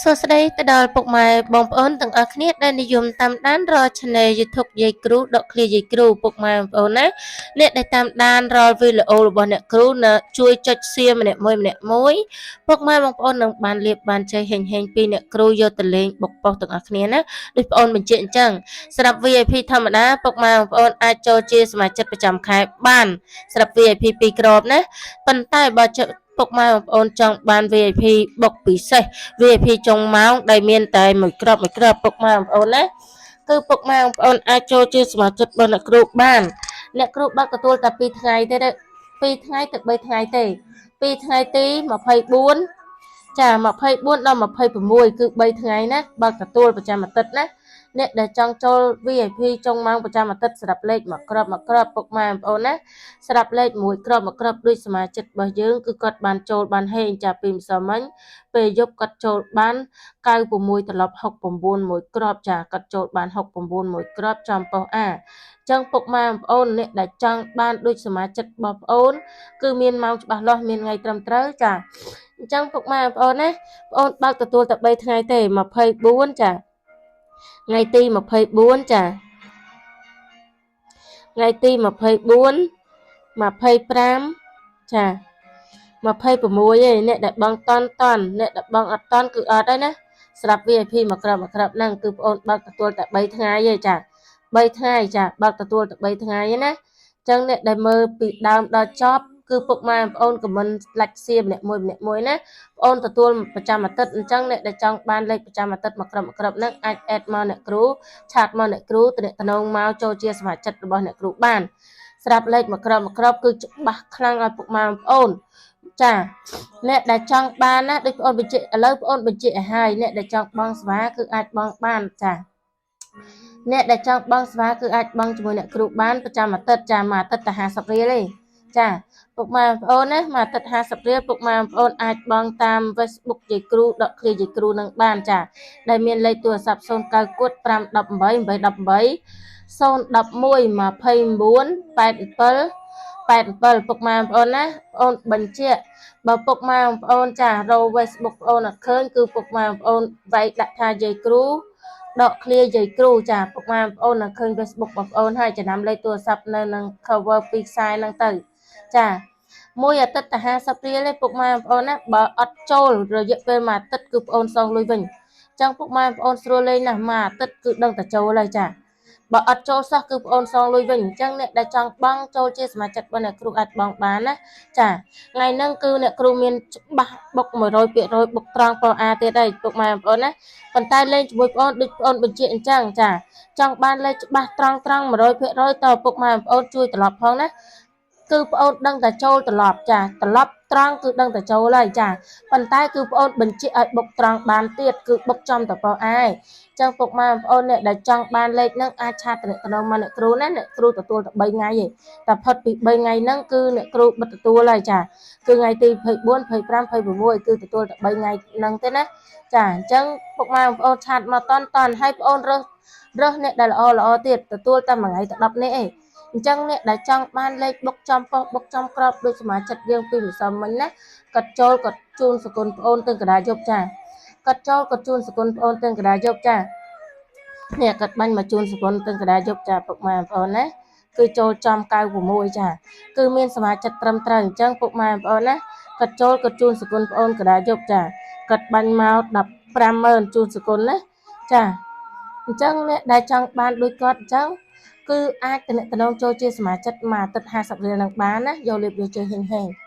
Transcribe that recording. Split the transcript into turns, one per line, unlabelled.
សួស្តីទៅដល់ពុកម៉ែបងប្អូនទាំងអស់គ្នាដែលនិយមតាមដានរាល់ Channel YouTube យាយគ្រូដកឃ្លាយាយគ្រូពុកម៉ែបងប្អូនណាអ្នកដែលតាមដានរាល់វីដេអូរបស់អ្នកគ្រូណាជួយចុច share ម្នាក់មួយម្នាក់មួយពុកម៉ែបងប្អូននឹងបានលៀបបានជ័យហេងហេងពីអ្នកគ្រូយកទៅលេងបុកប៉ុស្ទាំងអស់គ្នាណាដូចបងប្អូនបញ្ជាក់អញ្ចឹងសម្រាប់ VIP ធម្មតាពុកម៉ែបងប្អូនអាចចូលជាសមាជិកប្រចាំខែបានសម្រាប់ VIP 2គ្រាប់ណាប៉ុន្តែបើពុកម៉ែបងប្អូនចង់បាន VIP បុកពិសេស VIP ចុងម៉ោងដែលមានតែមួយគ្រាប់មួយគ្រាប់ពុកម៉ែបងប្អូនណាគឺពុកម៉ែបងប្អូនអាចចូលជាសមាជិករបស់អ្នកគ្រូបានអ្នកគ្រូបើកទទួលតែ2ថ្ងៃទេ2ថ្ងៃទៅ3ថ្ងៃទេ2ថ្ងៃទី24ចា24ដល់26គឺ3ថ្ងៃណាបើកទទួលប្រចាំអាទិត្យណាអ្នកដែលចង់ចូល VIP ចុងម៉ោងប្រចាំអាទិត្យស្រាប់លេខមួយគ្រាប់មួយគ្រាប់ពុកម៉ែបងប្អូនណាស្រាប់លេខមួយគ្រាប់មួយគ្រាប់ដូចសមាជិករបស់យើងគឺគាត់បានចូលបានហេងចាពីម្សិលមិញពេលយប់គាត់ចូលបាន96ត្រឡប់69មួយគ្រាប់ចាគាត់ចូលបាន69មួយគ្រាប់ចំប៉ុសអាចឹងពុកម៉ែបងប្អូនអ្នកដែលចង់បានដូចសមាជិករបស់ប្អូនគឺមានម៉ោងច្បាស់លាស់មានថ្ងៃត្រឹមត្រូវចាអញ្ចឹងពុកម៉ែបងប្អូនណាបងអូនបើកទទួលតែ3ថ្ងៃទេ24ចាថ្ងៃទី24ចាថ្ងៃទី24 25ចា26ឯងអ្នកដែលបងតន់តន់អ្នកដែលបងអត់តន់គឺអត់ហើយណាស្រាប់ VIP មួយគ្រាប់មួយគ្រាប់ហ្នឹងគឺបងអូនបើកទទួលតែ3ថ្ងៃទេចា3ថ្ងៃចាបើកទទួលតែ3ថ្ងៃឯណាអញ្ចឹងអ្នកដែលមើលពីដើមដល់ចប់គឺពុកម៉ែបងប្អូន comment like share ម្នាក់មួយម្នាក់មួយណាបងអូនទទួលប្រចាំអាទិត្យអញ្ចឹងអ្នកដែលចង់បានលេខប្រចាំអាទិត្យមួយគ្រាប់មួយគ្រាប់ហ្នឹងអាច add មកអ្នកគ្រូ chat មកអ្នកគ្រូតំណងមកចូលជាសមាជិករបស់អ្នកគ្រូបានស្រាប់លេខមួយគ្រាប់មួយគ្រាប់គឺច្បាស់ខ្លាំងឲ្យពុកម៉ែបងប្អូនចាអ្នកដែលចង់បានណាដូចបងអូនបញ្ជាក់ឥឡូវបងអូនបញ្ជាក់ឲ្យហើយអ្នកដែលចង់បងស្វាគឺអាចបងបានចាអ្នកដែលចង់បងស្វាគឺអាចបងជាមួយអ្នកគ្រូបានប្រចាំអាទិត្យចាមួយអាទិត្យតែ50រៀលទេចាពុកម៉ែបងប្អូនណាមួយអាទិត្យ50រៀលពុកម៉ែបងប្អូនអាចបងតាម Facebook យាយគ្រូដកឃ្លាយាយគ្រូនឹងបានចាដែលមានលេខទូរស័ព្ទ0៩គួត518 818 011 29 87 87ពុកម៉ែបងប្អូនណាបងអូនបញ្ជាក់បើពុកម៉ែបងប្អូនចារក Facebook បងប្អូនអត់ឃើញគឺពុកម៉ែបងប្អូនវាយដាក់ថាយាយគ្រូដកឃ្លាយាយគ្រូចាពុកម៉ែបងប្អូននឹងឃើញ Facebook បងប្អូនហើយចំណាំលេខទូរស័ព្ទនៅនឹង cover ពីរខ្សែហ្នឹងទៅចាមួយអាទិត្យតែ50រៀលទេពុកម៉ែបងប្អូនណាបើអត់ចូលរយៈពេលមួយអាទិត្យគឺបងប្អូនសងលុយវិញចឹងពុកម៉ែបងប្អូនស្រួលលេងណាស់មួយអាទិត្យគឺដឹងតែចូលហើយចាបើអត់ចូលសោះគឺបងអូនសងលុយវិញអញ្ចឹងអ្នកដែលចង់បង់ចូលជាសមាជិករបស់អ្នកគ្រូអាចបង់បានណាចាថ្ងៃហ្នឹងគឺអ្នកគ្រូមានច្បាស់បុក100%បុកត្រង់ប៉អាទៀតហើយពុកម៉ែបងប្អូនណាប៉ុន្តែលេងជាមួយបងអូនដូចបងអូនបញ្ជាក់អញ្ចឹងចាចង់បានលេខច្បាស់ត្រង់ត្រង់100%តពុកម៉ែបងប្អូនជួយត្រឡប់ផងណាគឺប្អូនដឹងតែចូលត្រឡប់ចាត្រឡប់ត្រង់គឺដឹងតែចូលហើយចាប៉ុន្តែគឺប្អូនបញ្ជាក់ឲ្យបុកត្រង់បានទៀតគឺបុកចំតប៉អាយចឹងពុកម៉ែបងប្អូនអ្នកដែលចង់បានលេខហ្នឹងអាច chat តំណមកអ្នកគ្រូណាអ្នកគ្រូទទួលតែ3ថ្ងៃទេតែផុតពី3ថ្ងៃហ្នឹងគឺអ្នកគ្រូបិទទទួលហើយចាគឺថ្ងៃទី24 25 26គឺទទួលតែ3ថ្ងៃហ្នឹងទេណាចាអញ្ចឹងពុកម៉ែបងប្អូន chat មកតន់តន់ហើយបងប្អូនរើសរើសអ្នកដែលល្អល្អទៀតទទួលតែមួយថ្ងៃតែ10នាក់ឯងអញ្ចឹងអ្នកដែលចង់បានលេខបុកចំប៉ុសបុកចំក្របដូចសមាជិកយើងពីម្សិលមិញណាគាត់ចូលគាត់ជូនសគុណប្អូនទាំងកដាយប់ចាគាត់ចូលគាត់ជូនសគុណប្អូនទាំងកដាយប់ចានេះគាត់បាញ់មកជូនសគុណទាំងកដាយប់ចាពុកម៉ែបងប្អូនណាគឺចូលចំ96ចាគឺមានសមាជិកត្រឹមត្រូវអញ្ចឹងពុកម៉ែបងប្អូនណាគាត់ចូលគាត់ជូនសគុណប្អូនកដាយប់ចាគាត់បាញ់មក150,000ជូនសគុណណាចាអញ្ចឹងអ្នកដែលចង់បានដូចគាត់អញ្ចឹងគឺអាចតំណចូលជាសមាជិកមួយអាទិត្យ50រៀលនឹងបានណាយកលេបយកជ័យហេងហេង។